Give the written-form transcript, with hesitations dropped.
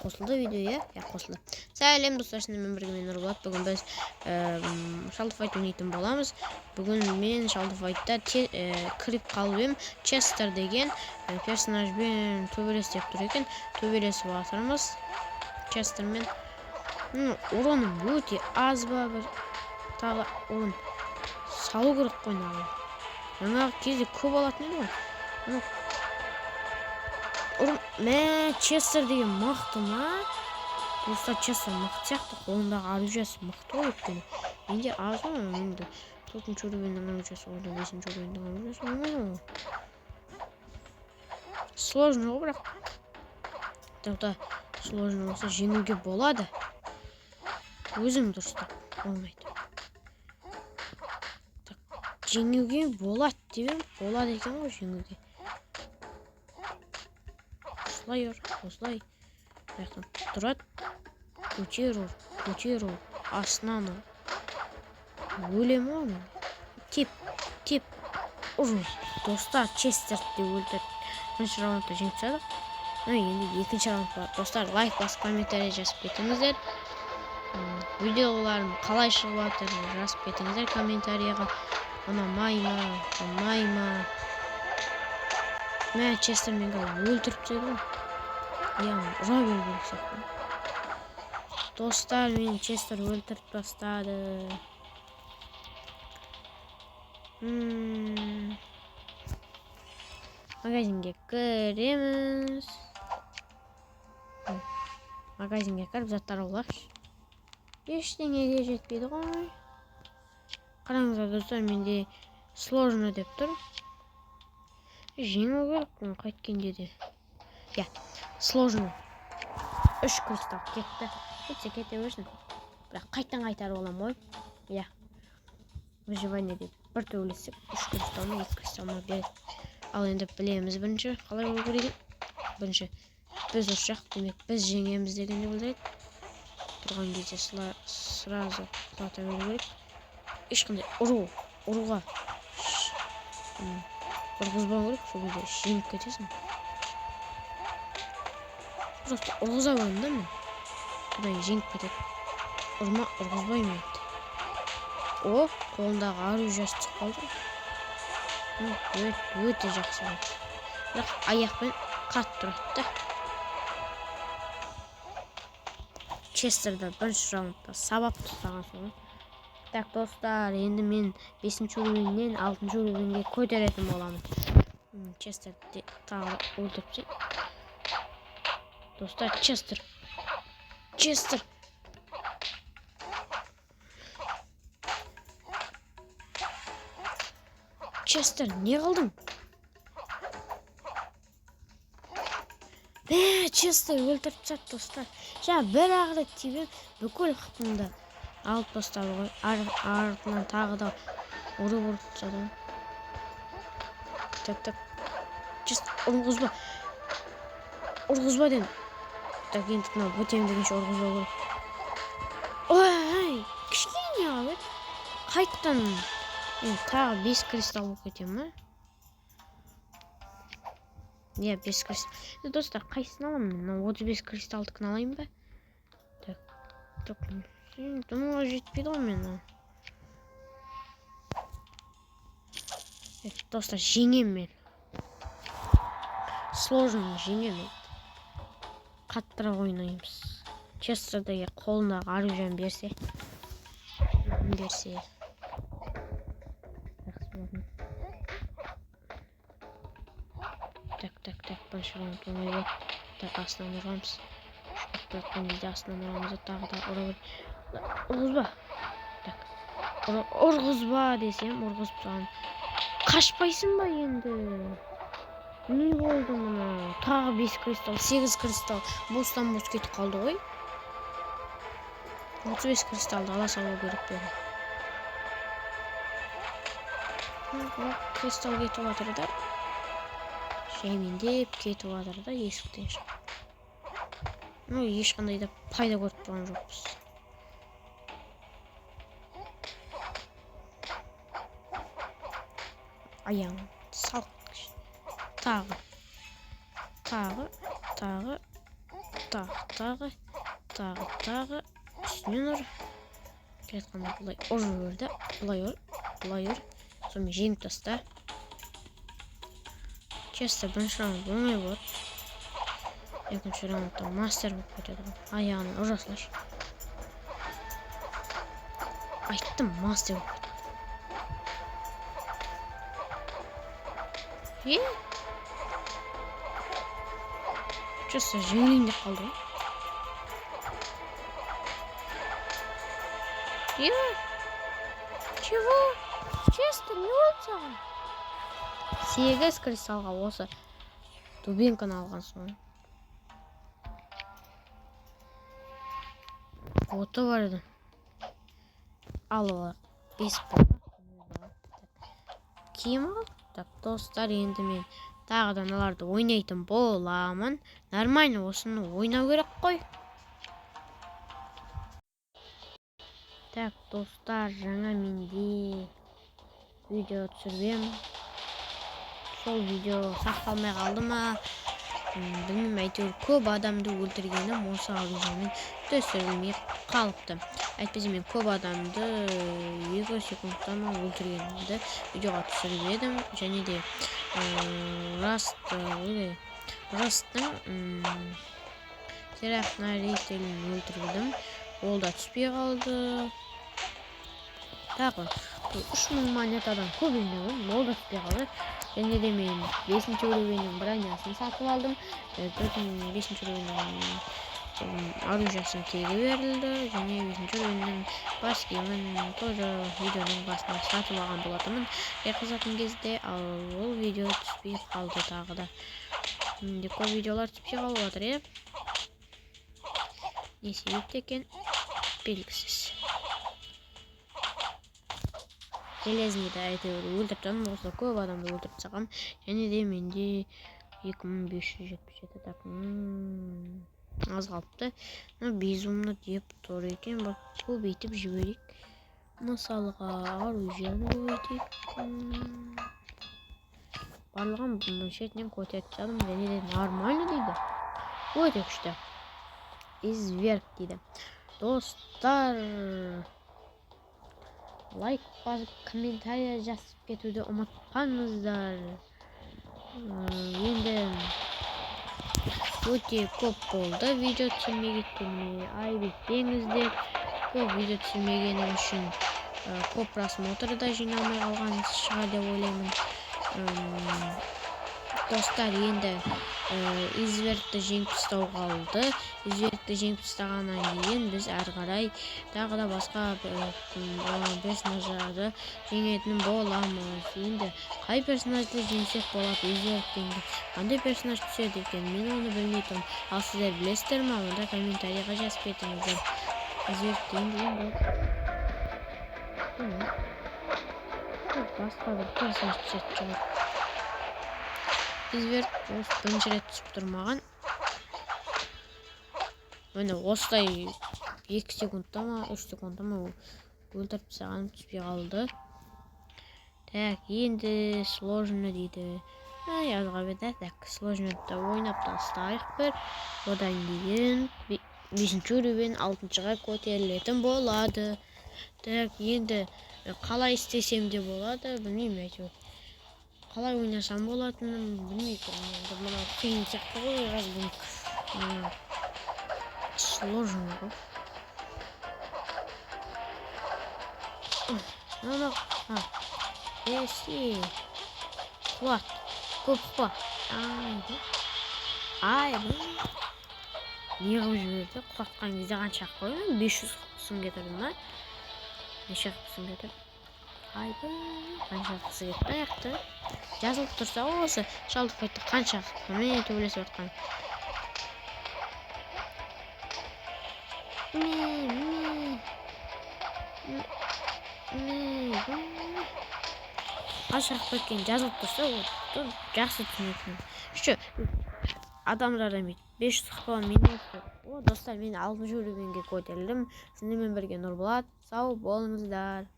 Қосылды видео, иә? Иә, қосылды. Сәлем, достар, сіздермен бірге мен, Нұрболат. Бүгін біз Shout Fight ойнайтын боламыз. Бүгін мен Shout Fight'та кіріп қалып ем, Честер деген персонажбен төбелес деп тұр екен. Төбелесіп жатырмыз Честермен. Уроным өте аз ба бір, тағы урон салу керек қой мынаған. Жаңағы кезде көп алатын еді ғой. Ұрын, мә, Честер деген мықты ма? Достар, Честер мықты сияқты, қолындағы оружиесі мықты ғой, өйткені. Менде аз ғой, енді төртінші уровеньнің оружиесі, ода бесінші уровеньнің оружиесі оңай ғой. Сложно ғой, бірақ. Тоқта, сложно болса, жеңуге болады. Өзің дұрыстап болмайды. Так, жеңуге болады деп едім, болады екен ғой жеңуге. Осылай ұр, осылай. Мына жақтан тұрады. Көтер ұр, көтер ұр, астынан ұр. Өлем ғой мен. Теп, теп, ұр. Достар, Честерді өлтірді. Бірінші раундта жеңіп тастадық. Мына енді екінші раунд бар. Достар, лайк басып, комментарий жазып кетіңіздер. Видеоларым қалай шығып жатыр, жазып кетіңіздер комментарийға. Ұнамай ма, ұнамай ма? Мә, Честер мені өлтіріп тастайды ғой. Яғни ұра беру керек сияқты. Достар, мені Честер өлтіріп тастады. Магазинге кіреміз. Магазинге кіріп, заттар алайықшы. Ештеңеге жетпейді ғой. Қараңыздар, достар, менде сложно деп тұр. Жеңу керек бұны қайткенде де. Иә, сложно. Үш кристалл кетті. Кетсе, кете берсін. Бірақ қайтадан қайтарып аламын ғой. Иә. Выживание деп бір төбелессек, үш кристалл ма, екі кристалл ма береді. Ал енді білеміз бірінші қалай болу керек екен. Бірінші біз ұрсақ, демек, біз жеңеміз дегенді білдіреді. Тұрған кезде сразу құлата беру керек. Ешқандай ұру, ұруға ұрғызбау керек, сол кезде жеңіп кетесің. Просто ұрғыза беремін да мен. Содан кейін жеңіп кетеді. Ұрма, ұрғызбаймын енді. О, қолындағы оружиесі түсіп қалды. Өте жақсы болды. Бірақ аяқпен қатты ұрады да. Честерді бірінші раундта сабап тастаған соң. Так, достар, енді мен бесінші уровеньнен алтыншы уровеньге көтеретін боламын. Честерді тағы өлтіріп тастайын. Достар, Честер. Честер. Честер, не қылдың? Мә, Честер өлтіріп тастады, достар. Жаңа бір ақ рет тиіп, бүкіл хпымды алып тастады ғой. Артынан тағы да ұрып ұрып тастады ғой. Так, так. Честер, ұрғызба. Ұрғызба дедім. Так, енді мынау бітемін дегенше ұрғызбау керек. Ой, кішкене қалып еді. Қайтадан енді тағы бес кристалл болып кете ма? Иә, бес кристалл. Енді, достар, қайсысын аламын? Мынау 35 кристалдікін алайын ба? Так, так, бұныға жетпейді ғой мен. Достар, жеңемін мен. Сложно жеңемін. Қаттырақ ойнаймыз. Честердегі қолындағы оружиені берсе. Берсе. Жақсы болатын. Так, так, так, бірінші раунд оңай болды. Так, астынан ұрамыз. Шығып жатқан кезде астынан ұрамыз да, тағы да ұра бер. Ұрғызба. Так. Ұрғызба десем, ұрғызып тастаған. Қашпайсың ба енді? Не болды мынау? Тағы 5 кристалл, 8 кристалл. Бостан бос кетіп қалды ғой. 35 кристаллды ала салу керек пе еді? Кристалл кетіп жатыр да. Жаймендеп кетіп жатыр да есіктен шығып. Ну, ешқандай да пайда көріп тұрған жоқпыз. Аяғын салып. Тағы. Тағы, тағы. Тағы, тағы, тағы, тағы. Үстінен ұр. Келе жатқанда былай ұрып жіберді. Былай ұр, былай ұр. Сонымен жеңіп таста. Честно, бірінші раунд оңай болады. Екінші раундта мастер болып кетеді ғой. Аяғынан ұра салшы. Айттым, мастер болып кетеді. Е? Честно, жеңілейін деп қалды ғой. Е? Чего? Честно, не болды саған? 8 кристаллға осы дубинканы алғансың ғой. Оты бар еді. Ал олар 5 болды. Киім ал. Так, достар, енді мен тағы да мыналарды ойнайтын боламын. Нормально осыны ойнау керек қой. Так, достар, жаңа менде видео түсіргем. Сол видео сақталмай қалды ма? Білмеймін, әйтеуір көп адамды өлтіргенім осы оружиемен түсірілмей қалыпты. Әйтпесе мен көп адамды 2 секундта ма өлтіргенімді видеоға түсіріп едім. Және де Растың Терахнарителін өлтірдім. Ол да түспей қалды. Тағы 3000 монетадан көп жинадым, ол да түспей қалды. Және де мен 5-ші уровеньнің бронясын сатып алдым. 5-ші уровеньнің оружиясын тегі берілді. Және 5-ші уровеньнің бас киімін тоже видеоның басында сатып алған болатынмын. Қызатын кезде, ал ол видео түспей қалды тағы да. Менде көп видеолар түспей қалып жатыр, е? Не себепті екен, белгісіз. Железныйды әйтеуір өлтіріп тастадым. Осылай көп адамды өлтіріп тастағанмын. Және де менде 2577. Так, аз қалыпты. Мына безумно деп тұр екен. Бір көбейтіп жіберейік. Мысалға, оружиені көбейтейік. Барлығын шетінен көтеріп тастадым. Және де нормально дейді. Өте күшті. Изверг дейді. Достар, лайк басып, комментария жазып кетуді ұмытпаңыздар. Енді өте көп болды видео түсірмей кеткеніме айып етпеңіздер. Көп видео түсірмегенім үшін көп просмотр да жиналмай қалған шығар деп ойлаймын. Достар, енді извергті жеңіп тастау қалды. Извергті жеңіп тастағаннан кейін біз әрі қарай тағы да басқа персонаждарды жеңетін боламыз. Енді қай персонажды жеңсек болады извергтен? Қандай персонаж түседі екен? Мен оны білмей тұрмын. Ал сіздер білесіздер ме? Онда комментарийға жазып кетіңіздер. Извергтен кейін бұл басқа бір персонаж түсетін шығар. Изверг осы бірінші рет түсіп тұр маған. Міне осылай 2 секундта ма, 3 секундта ма өлтіріп тастағаным түспей қалды. Так, енді сложно дейді. Ай, аз қалып еді. Так, сложно да ойнап тастайық бір. Одан кейін 5-ші уровень 6-шыға көтерілетін болады. Так, енді қалай істесем де болады, білмеймін әйтеуір. Қалай ойнасам болатынын білмей тұрмын. Енді мынау қиын сияқты ғой, разбунг. Сложно ғой. Мынау, есі. Қуат, көп қуат. Ай, ай, не қылып жіберді? Құлатқан кезде қанша қойдым? 500 қысым кетірді ма? Неше қысым кетірді? Айбы, қанша қысы кетті аяқты. Жазылып тұрса осы шалдық қайтты қанша қысыммен төбелесіп жатқан. Қанша қысып кеткенін жазылып тұрса, ол жақсы түсінетін. Еще адамдардан бүйтіп 500 қысып мен осы. О, достар, мен 6-шы уровеньге көтерілдім. Сіздермен бірге Нұрболат. Сау болыңыздар.